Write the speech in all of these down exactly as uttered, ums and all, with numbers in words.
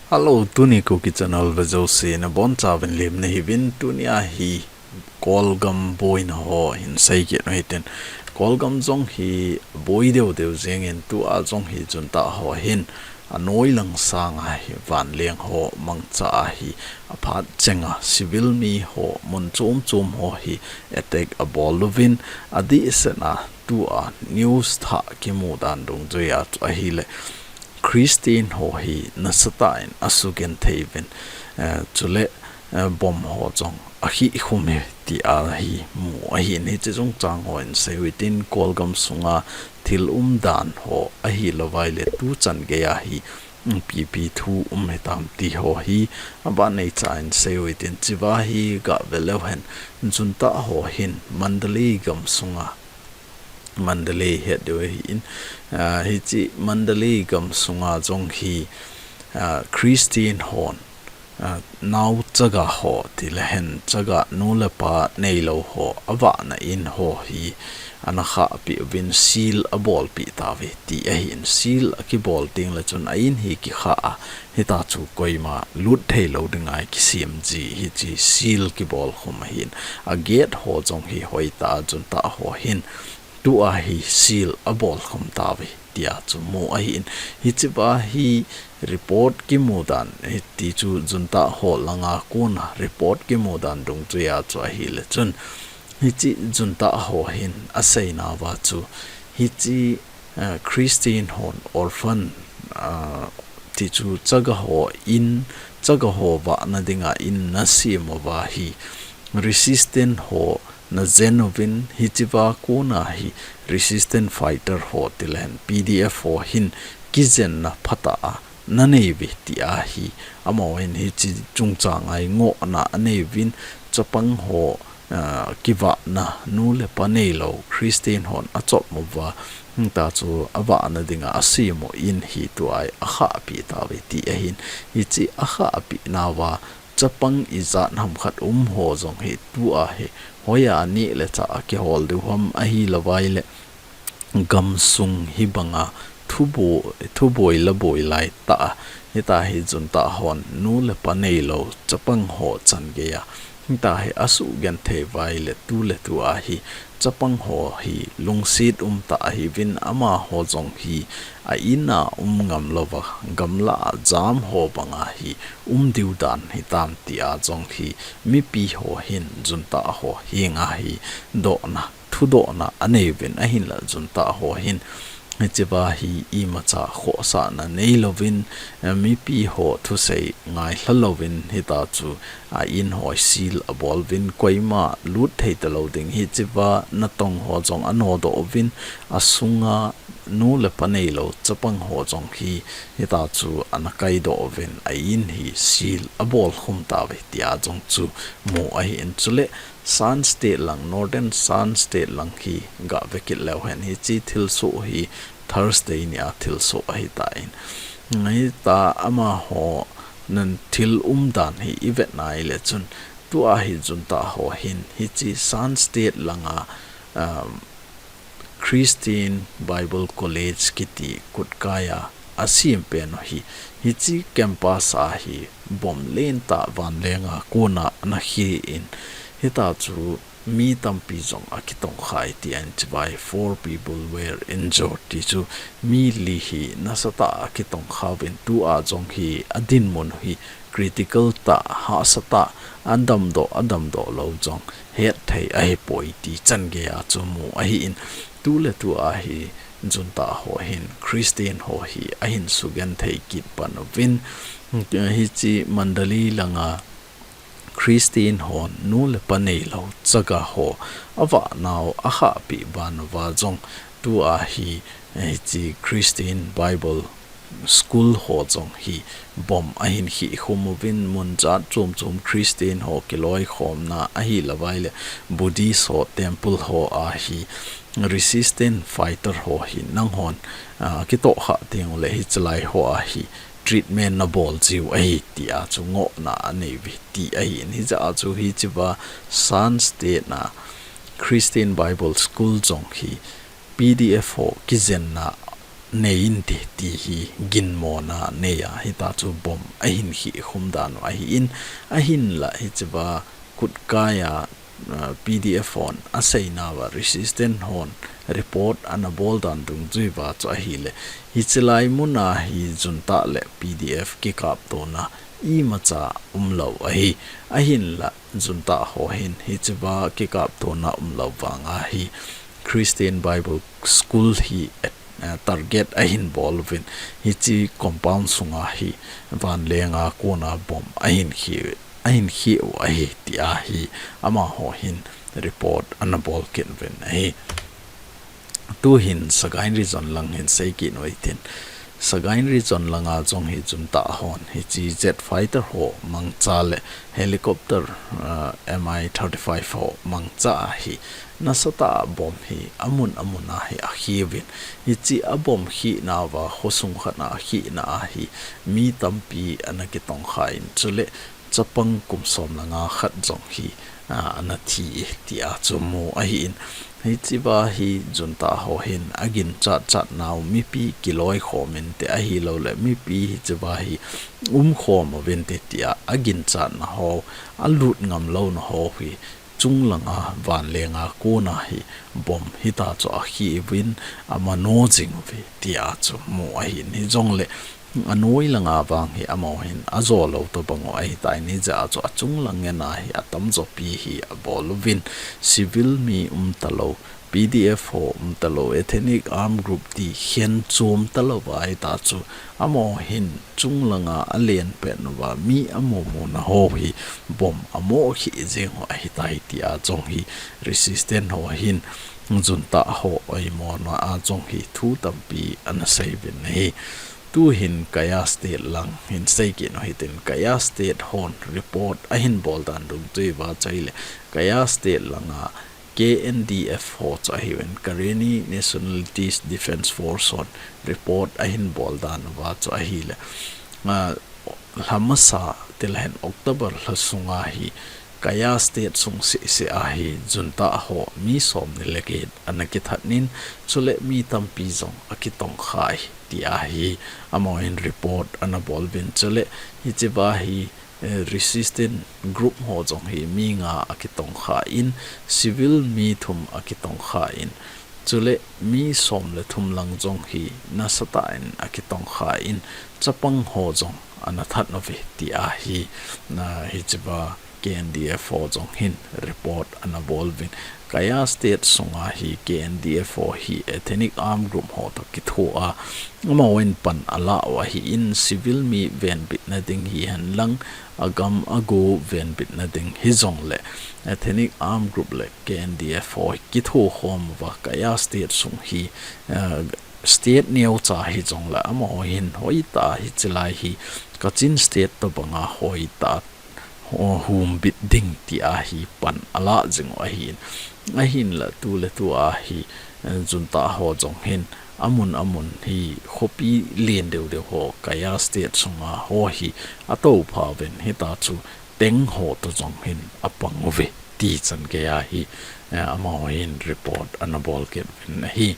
Hello, tuni Kuki channel vejouse nabonchauvin lemna hiuvin. Tunia hi Kolgam boina ho hin seikit u hitin. Kolgam jong hi boi deu deu jengin, tua jong hi junta ho hin anoi lang sanga hi vanleng ho mangcha a hi aphat chenga civil mi ho mun chom chom ho hi attack abol uvin, adehsetna tua news thah kimu dan dungjuia chu ahile Christian ho hi nasatah in asugenthei uvin, eh, chule, eh, bomb ho jong akhikhum e tia hi mu ahin, hiche chungchang ho hin seiu hitin. Kolgam sunga thil umdan ho ahilouva ahile tuchan geia hi, mm, ipi ipi thu um hitam ti ho hi aban neicha in seiu hitin. Hichea hi gave leuhen, junta ho hin Mandalay gam sunga, Mandalay het diu ahin, ah, hiche Mandalay gam sunga jong hi, ah, Christian hon, ah, nao chaga ho tilehen, chaga nu le pa neilou ho avahna in ho hi ana khahpeh uvin, seal abolpeh tauve ti ahin. Seal akibol tengle chun a in hi kikhah a, hitia chu koima lut theilou dinga kisem ji hiche seal kibolkhum ahin. A gate ho jong hi hoitah a junta ho hin tua hi seal abolkhum tauve tia chu mu ahin. Hichea hi report kimu dan, hiti chu junta ho langa kona report kimu dan dungjuia chu ahile chun, hiche junta ho hin aseinauva chu, hiche, eh, Christian hon orphan, ah, ti chu chaga ho in, chaga ho vahna dinga in nasem uva hi resistance ho najen uvin, hichea kona hi resistance fighter ho tilehen P D F ho hin kijenna phatah a naneiuve tia hi amaho hin hiche chungchanga hi ngohna aneiuvin, chapang ho, ah, kivahna, nu le pa neilou Christian hon achop uva, hitia chu avahna dinga asem u in hi tua hi akhahpeh tauve ti ahin. Hiche akhahpeh nauva chapang ijat ham khat um ho jong hi tua hi hoiya neh le chah a kihol diu ham, ahilouva ahile gamsung hibanga thuboi, thuboi laboi laitah a, hitia hi junta hon nu le pa neilou chapang ho chan geia hitia hi asugenthei uva ahile tu le tua hi chapang ho hi lungset umtah ahiuvin, amaho jong hi a ina um ngam louva, gamlah a jam ho banga hi um diu dan hitam tia jong hi mipi ho hin, junta ho henga hi dohna, thudohna aneiuvin, ahinla junta ho hin hichea hi imacha khohsahna neilouvin, eh, mipi ho thusei ngailha louvin, hitia chu a in ho seal abol uvin, koima lut thei talou ding, hichea natong ho jong anodoh uvin, asunga nu le pa neilou chapang ho jong hi hitia chu ana kaidoh uvin, a in hi seal abolkhum tauve tia jong chu mu ahin. Chule Shan State lang, Northern Shan State lang hi gave kit leuhen, hiche thilsoh hi Thursday nia thilsoh ahitan, hitia amaho nan thil umdan hi ivet nai le chun, tua hi junta ho hin hiche Shan State langa, um, Christian Bible College kiti kutkai a asem pen u hi, hiche campus a hi bomb lentah vanlenga kona ana khih in, hitia chu mi tampi jong akitongkhai tia hiche vai, four people were injured ti chu mi li hi nasatah a akitongkha uvin, tua jong hi adinmun u hi critical tah, hahsa tah, adamdoh, adamdoh lou jong hetthei ahipoi ti chan geia chu mu ahin, tu le tua hi junta ho hin Christian ho hi ahin sugenthei kit pan uvin, hiche Mandalay langa Christian hon nu le pa neilou chaga ho avahnau akhahpeh ban uva jong tua hi, hiche Christian Bible School ho jong hi bomb ahin khihkhum uvin, mun jat chom chom Christian ho kiloikhomna ahilouva ahile Buddhist ho temple ho a hi resistance fighter ho hi nanghon, ah, kitohkhah tengule hichelai ho a hi treatment nabol jiu ahi tia chu ngohna aneiuve ti ahin, hijeh a chu hichea Shan State na Christian Bible School jong hi P D F ho kijenna nei inte ti hi ginmona nei a, hita chu bomb ahin khih khum dan u ahin, ahinla hichea Kutkaya, uh, P D F hon aseina uva resistance hon report ana bol dan dungjuiya chu ahile, hiche lai muna hi junta le P D F kikaptona imacha umlou ahi, ahinla junta ho hin hichea kikaptona umlou vanga hi Christian Bible School hi, eh, target ahin bol uvin, hiche compound sunga hi vanlenga kona bomb ahin khih, ahin khih u ahi tia hi amaho hin report ana bol kit uvin ahi. Tuhin Sagaing Region lang hin sei kit u hitin. Sagaing Region langa jong hi junta hon hiche jet fighter ho mangcha le helicopter, uh, M I thirty-five ho mangcha a hi nasatah a bomb hi amun amun a hi akhih uvin. Hiche a bomb khihna uva khosung khat a akhihna a hi mi tampi ana kitongkha in, chule chapang kum som le nga khat jong hi, a, ana thi e tia chu mu ahin. Hichea hi junta ho hin aginchat chat nau mipi kiloikhom inte ahilouleh mipi hichea hi umkhom uvinte tia aginchatna ho, alut ngamlouna ho hi chunglanga vanlenga kona hi bomb hita chu akhih uvin amano jing uve tia chu mu ahin. Hijongle anoi langa vang hi amaho hin ajo lou tobang u ahitai, hijeh a chu achunglang ngena hi atamjo pi hi abol uvin, civil mi umtalou, P D F ho umtalou, ethnic armed group ti khen chom talou va ahita chu amaho hin chunglanga alen pet uva mi amu muna ho hi bomb amo khih jeng u ahitai tia jong hi resistance ho hin junta ho oimona a jong hi thu tampi ana sei uvin ahi. Tuhin Kayah State lang hin sei kit u hitin, Kayah State hon report ahin bol dan dungjuiya chu ahile, Kayah State langa K N D F ho chu ahiuvin, Karenni Nationalities Defence Force hon report ahin bol dan uva chu ahile, a, lha masa tilhen October lha sunga hi Kayah State sung seh seh a hi junta ho mi somni le get ana kithat in, chule mi tampi jong akitongkha e tia hi amaho hin report ana bol uvin, chule hichea hi, eh, resistance group ho jong hi mi nga akitongkha in, civil mi thum akitongkha in, chule mi som le thum lang jong hi nasatah in akitongkha in, chapang ho jong ana that uve tia hi, na, hichea K N D F ho jong hin report ana bol uvin. Kayah State sunga hi K N D F ho hi ethnic armed group ho toh kitho a, amahon pan ala u ahin, civil mi venbitna ding hihen lang, agam ago venbitna ding hijongle ethnic armed group le K N D F ho hi kitho khom uva Kayah State sung hi, eh, state neocha hijongle amaho hin hoitah a hiche lai hi Kachin State tobanga hoitah a ho humbit ding tia hi pan ala jing u ahin. Ahinla tuletu a hi, eh, junta ho jong hin amun amun hi khopi len deu deu ho Kayah State sunga ho hi atoupha uvin, hita chu tank ho toh jong hin apang uve ti chan geiya hi, eh, amaho hin report ana bol kit uvin ahi.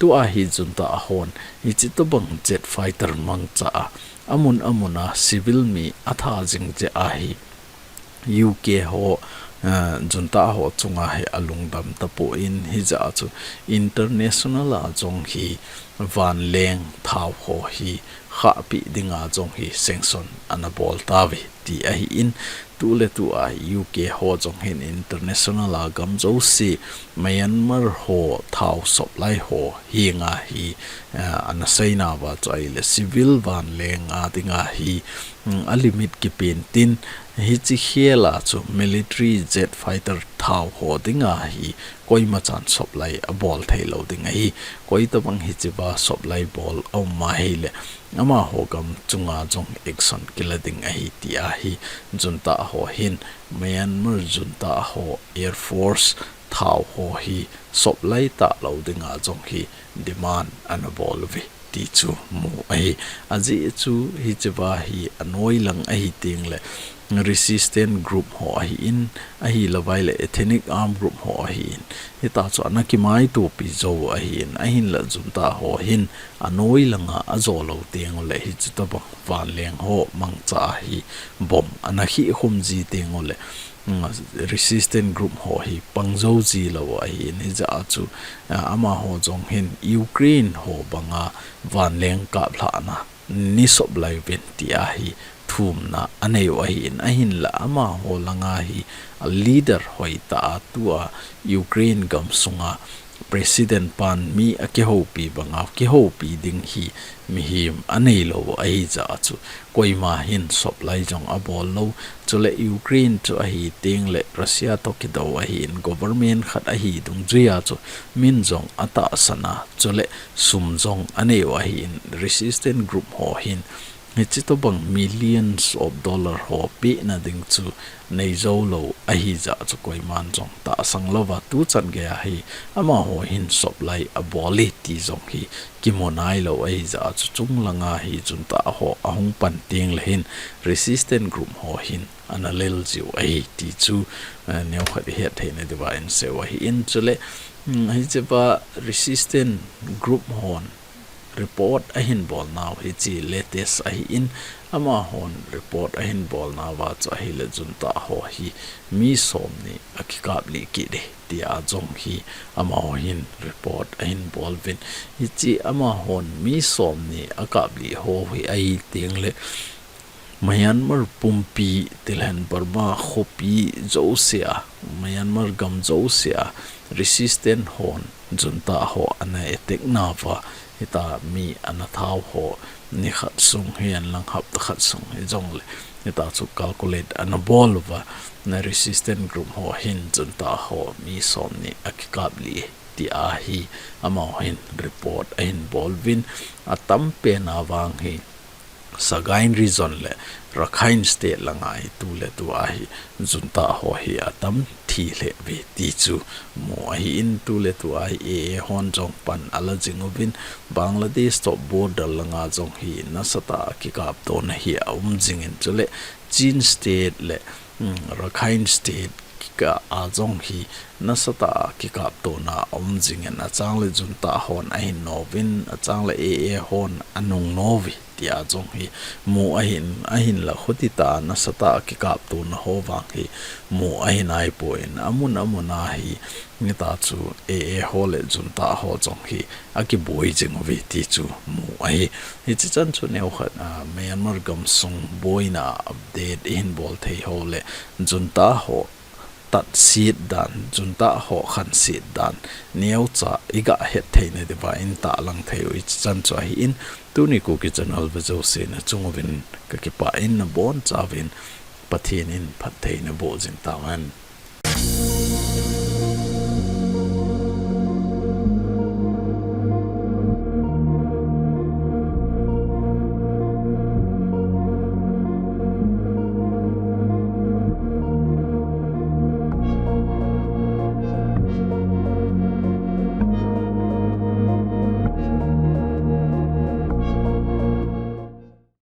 Tua hi junta hon hiche tobang jet fighter mangcha a, amun amun a civil mi atha jing jeh a hi U K ho, eh, junta ho chunga hi alungdam tapon, hijeh a chu international a jong hi vanleng thao ho hi khahpeh dinga jong hi sanction ana bol tauve ti ahin, tuletu a U K ho jong hin international a gam jouse Myanmar ho thao supply ho henga hi, eh, ana seina uva chu ahile civil vanleng a dinga hi, mm, a limit kipen tin, hiche khel a chu military jet fighter thao ho dinga hi koima chan supply abol thei lou ding ahi. Koi tobang hichea supply bol aum ahile, amaho gam chunga jong action kila ding ahi tia hi junta ho hin Myanmar junta ho Air Force thao ho hi supply talou dinga jong hi demand ana bol uve ti chu mu ahi. Ajeh chu hichea hi anoi lang ahi tengle resistance group ho ahin, ahilouva ahile ethnic armed group ho ahin, hitachu ana kimaitopi jou ahin, ahinla junta ho hin anoi langa ajo lou teng uleh hiche tobang vanleng ho mangcha hi bomb ana khih khum ji teng uleh, mm, resistance group ho hi pang jou ji lou ahin, hijeh a chu, ah, amaho jong hin Ukraine ho banga vanleng kaplhahna ni sop lai uvin tia hi thumna anei u ahin, ahinla amaho langa hi a leader hoitah a tua Ukraine gam sunga President pan mi akihoupi banga kihoupi ding hi mihem anei lou ahijeh a chu koima hin sop lai jong abol lou. Chule Ukraine chu ahi teng leh Russia toh kidou ahin, government khat ahi dungjuia chu min jong atahsan a, chule sum jong anei u ahin, resistance group ho hin hiche tobang millions of dollar ho pehna ding chu nei jou lou ahijeh a chu koiman jong tahsan louva tuchan geiya hi amaho hin sop lai abol e ti jong hi kimu nailou ahijeh a chu chung langa hi junta ho ahung pan teng leh hin resistance group ho hin ana lel jiu ahi ti chu, eh, neokhat ihet theina diuva inseiu ahin, chule, mm, hichea resistance group hon report ahin bolnau hiche latest ahin, amahon report ahin bolnauva chu ahile junta ho hi mi somni akikaplih kit e tia jong hi amaho hin report ahin bol uvin, hiche amahon mi somni akaplih ho hi ahi teng leh Myanmar pumpi tilhen Burma khopi jousea, Myanmar gam jousea resistance hon junta ho ana attack nauva, hita mi ana thau ho nikhat sung hihen lang hapta khat sung hijongleh, hita chu calculate ana bol uva, na resistance group ho hin junta ho mi somni akikaplih e tia hi amaho hin report ahin bol uvin, atam pena vang hi Sagaing region leh Rakhine State langa hi tuletua hi junta ho hi atam thi lheh uve ti chu mu ahin, tuletua hi A A hon jong pan ala jing uvin, Bangladesh toh border langa jong hi nasatah a kikaptona hi aum jingin, chule Chin State leh, mm, Rakhine State kikah a jong hi nasatah a kikaptona aum jingin, achangle junta hon ahin nouvin, achangle A A hon anung nouve tia jong hi mu ahin, ahinla khutitah a nasatah a kikaptona ho vang hi mu ahi naipoi, amun amun a hi hita chu A A ho leh junta ho jong hi akiboi jing uve ti chu mu ahi. Hiche chan chu neokhat, ah, Myanmar gam sung boina update ihin bol thei ho leh junta ho tatset dan, junta ho khanset dan neocha iga het theina diuva itahlang thei u hiche chan chu ahin, tuni Kuki channel ve jouse nachung uvin kakipah in, nabonchauvin Pathen in phatthei naboh jing tauhen.